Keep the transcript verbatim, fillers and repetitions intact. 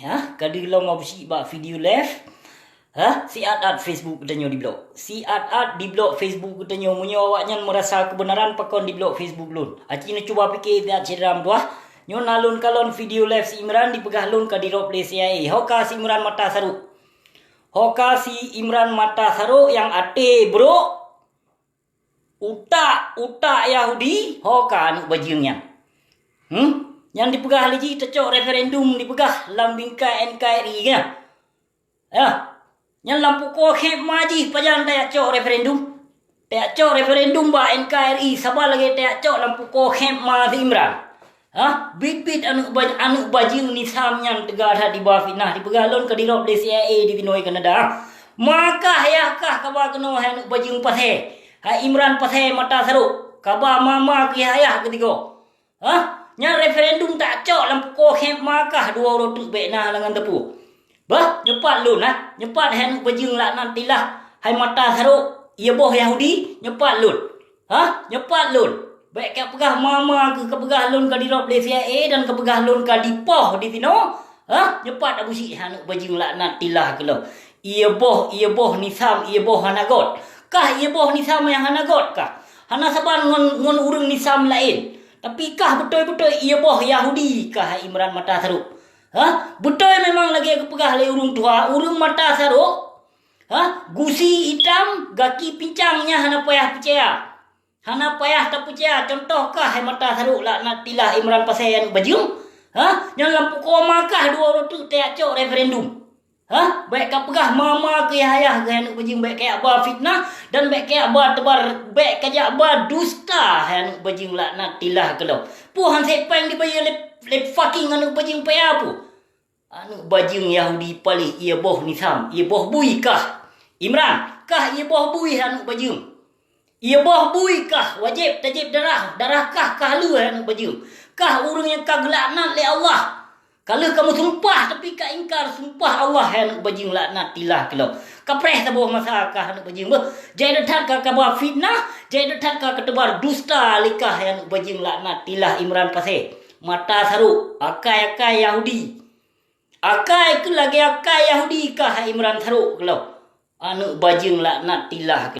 Ha, ka deuh lom Abusyik bak video live. Ha, siat-at Facebook geutanyoe diblok. Siat-at diblok Facebook geutanyoe. Meunyoe awaknyan meurasa keubeunaran, pakon diblok Facebook lôn? Aci neucuba pike siat syedara meutuah. Nyoe na lôn kalon video live si Imran dipeugah lôn ka dirôb lé C I A. Ho ka si Imran mata sarok. Ho ka si Imran mata sarok nyang até brok. Utak, utak Yahudi, ho ka aneuk bajeueng nyan. Hmm? Nyan dipeugah lé jih tacok referendum, dipeugah lam bingkai N K R I nyan. Ya. Nyan lam pukoe khép ma jih pajan tajak cok referendum. Tajak cok referendum bak N K R I, saban lagèe tajak cok lam pukoe khép ma si Imran. Ha? Bit-bit aneuk ba-, aneuk bajeueng Nisam nyan teuga that diba fitnah, dipeugah lôn ka dirôb lé C I A di Tinoe Kanada. Ma kah yah kah kaba keunoe hai aneuk bajeueng pasé. Hai Imran pasé mata sarok. Kaba ma-ma keu yah-yah keu tigo. Ha? Nyan referendum tajak cok lam pukoe khép ma kah dua uroe teuk bèk na halangan teupeu. Bah, nyoe pat lôn, ha? Nyoe pat hai aneuk bajeueng laknatillah, hai mata sarok, ie boh Yahudi, nyoe pat lôn. Ha? Nyoe pat lôn. Bèk kah peugah ma-ma keuh, kah peugah lôn ka dirôb lé C I A dan kah peugah lôn ka dipoh di sinoe. Ha? Nyoe pat Abusyik hai aneuk bajeueng laknatillah keu lôn. Ie boh, ie boh Nisam, ie boh hana göt. Kah ie boh Nisam nyang hana göt kah? Hana saban ngon, ngon ureueng Nisam laén. Tapi kah beutôi-beutôi ie boh Yahudi kah hai Imran mata sarok? Ha? Beutôi memang lagèe geupeugah lé ureueng tuha, ureueng mata sarok, ha? Gusi itam, gaki pincang nyan hana payah peucaya. Hana payah tapeucaya, contoh kah hai mata sarok laknatillah Imran pasé aneuk bajeueng? Ha? Nyan lam pukoe ma kah dua uroe teuk tajak cok referendum. Ha? Bèk kah peugah ma-ma keu yah-yah keuh hai aneuk bajeueng, bèk kah jak ba fitnah dan bèk kah jak ba teubar, bèk kah jak ba dusta hai aneuk bajeueng laknatillah keu lôn. Peue han sép péng dibayeue lé, lé fucking aneuk bajeueng paya peue? Aneuk bajeueng Yahudi paléh, ie boh Nisam, ie boh bui kah? Imran, kah ie boh bui hai aneuk bajeueng? Ie boh bui kah wajéb tajép darah, darah kah, kah le hai aneuk bajeueng? Kah ureueng nyang ka geulaknat lé Allah? Ka lheueh kamoe sumpah, tapi ka ingkar sumpah Allah hai aneuk bajeueng laknatillah keu lôn. Kapreh saboh masa kah aneuk bajeueng beuh. Jai that kah kaba fitnah, jai that kah kateubar dusta lé kah hai aneuk bajeueng laknatillah Imran pasé. Mata sarok, akai-akai Yahudi. Akai keuh lagèe akai Yahudi kah hai Imran sarok keu lôn. Aneuk bajeueng laknatillah keu